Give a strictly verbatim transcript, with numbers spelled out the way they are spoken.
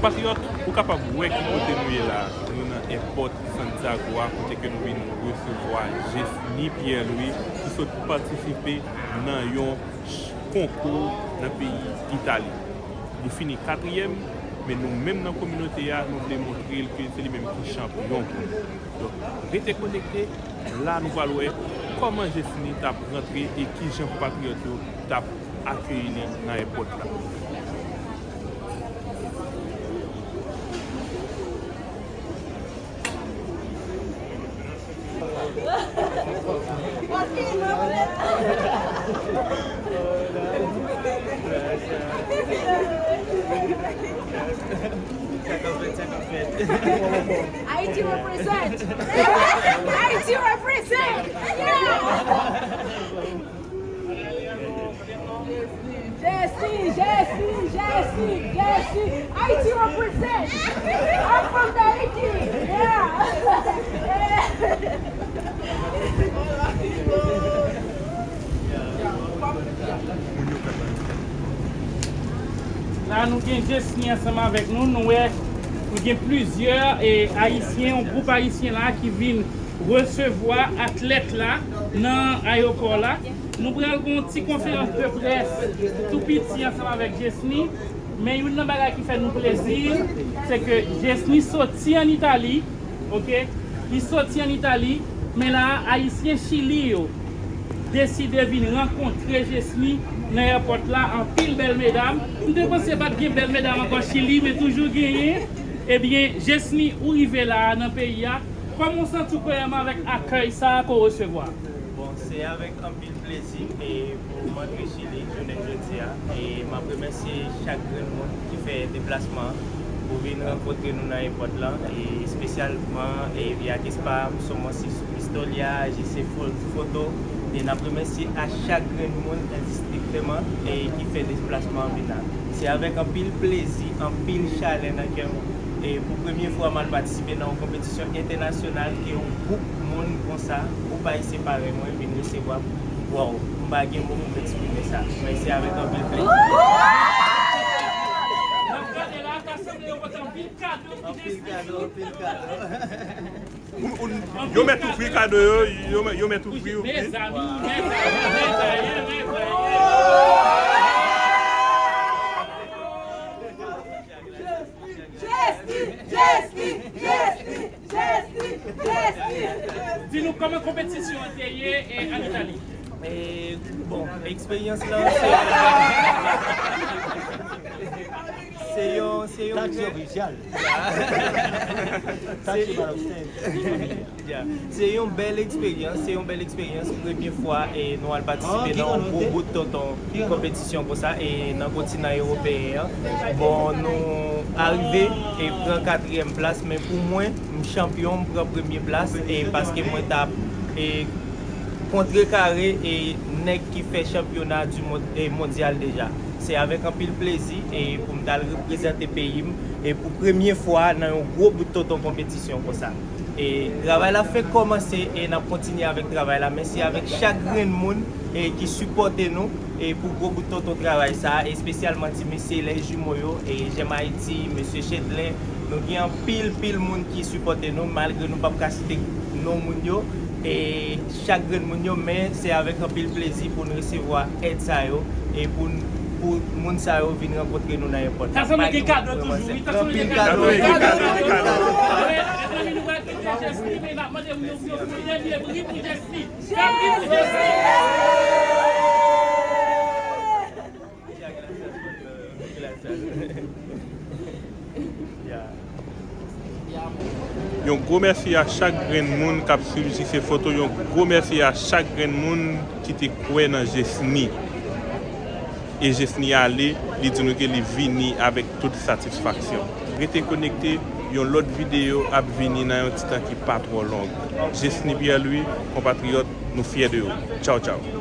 Konpatriyòt, ou kapab wè ki kote nou ye la. Nou nan èpòt Santiago a, kote ke nou vin resevwa Jesny Pierre Louis, ki sot patisipe nan yon ch-, konkou nan peyi Itali. Li fini katriyèm, men nou menm nan kominote a, nou vle montre l ke se li menm ki chanpyon pou nou. Donk, rete konekte, la nou pral wè kòman Jesny t ap rantre e kijan konpatriyòt yo t ap akeyi li nan èpòt la. Haiti represent! Haiti represent! Yeah! Jesny, Jesny, Jesny, Jesny. Haiti represent. I'm from Haiti. Yeah. La nou gen Jesny ansanm avèk nou. Nou wè nou gen plizyè, e, Ayisyen, yon gwoup Ayisyen la ki vin resevwa atlèt la nan ayewopò la. Nou pral gen yon ti konferans de près tou piti ansanm avèk Jesny. Men youn nan bagay ki fè nou plezi, se ke Jesny soti ann Itali, oke? Li soti ann Itali, men la a, Ayisyen Chili yo deside vin rankontre Jesny nan èpòt la, anpil bèl medam. M te panse pa t gen bèl medam ankò Chili, men toujou genyen. Ebyen, Jesny, ou rive la a nan peyi a. Kòman w santi w premyèman avèk akèy sa a ke w resevwa? Bon, se avèk anpil plezi e pou m antre Chili jounen jodi a. E m ap remèsye chak grenn moun ki fè deplasman an pou vin rankontre nou nan èpòt lan, e espesyalman, e Via Crespa, Somonsis Pistolia, J C Fo-, Foto. E n ap remèsye a chak grenn moun endistrikteman, e ki fè deplasman an vin la. Se avèk anpil plezi, anpil chalè nan kè m, e pou premye fwa m al patisipe nan yon konpetisyon entènasyonal ke yon gwoup moun konsa, gwoup ayisyen parèy mwen, vin resevwa m. Waw, m pa gen mo pou m eksprime sa, men se avèk anpil plezi. N ap gade la, ta sanble yo pote anpil kado pou Jesny. Anpil kado, anpil kado. Ou, ou, yo mèt ouvri kado yo, yo mèt, yo mèt ouvri yo. Mezanmi, mezanmi, mezanmi, mezanmi. Jesny, Jesny, Jesny, Jesny, Jesny. Di nou kòman konpetisyon an te ye, e, ann Itali. E, bon, eksperyans lan, se, se yon, se yon Taxi bèl ofisyal. Taxi bèl ofisyal. Ya. Se yon bèl eksperyans, se yon bèl eksperyans. Premye fwa, e, nou al patisipe nan yon gwo bout tonton konpetisyon konsa, e, nan kontinan ewopeyen an. Bon, nou arive e pran katriyèm plas, men pou mwen, m chanpyon, m pran premye plas, e paske mwen t ap, e, kontrekare, e, nèg ki fè chanpyona di mond, e, mondyal deja. Se avèk anpil plezi, e, pou m t al reprezante peyi m, e, pou premye fwa nan yon gwo bout tonton konpetisyon konsa. E travay la fenk kòmanse, e n ap kontinye avèk travay la. Mèsi avèk chak grenn moun, e ki sipòte nou, e pou gwo bout tonton travay sa, espesyalman ti mesye, les jumeaux yo, e J'aime Haïti, mesye Chedlen. Nou gen anpil pil moun ki sipòte nou, malgre nou p ap ka site non moun yo, e chak grenn moun yo, men se avèk anpil plezi pou n resevwa èd sa yo, e pou n, pou moun sa yo vin rankontre nou nan èpòt la. Ta sanble gen kado toujou, wi, ta sanble gen kado. Anpil kado, anpil kado, anpil kado. Mezanmi, nou pral kite Jesny, men n ap mande moun yo pou yo fè yon dènye bri pou Jesny. Fè bri pou Jesny. Yon gwo mèsi a chak grenn moun k ap swiv J C Foto. Yon gwo mèsi a chak grenn moun ki te kwè nan Jesny. E Jesny ale, li di nou ke li vini avèk tout satisfaksyon. Rete konekte, yon lòt videyo ap vini nan yon ti tan ki pa twò long. Jesny Pierre Louis, konpatriyòt, nou fyè de ou. Tchaw, tchaw.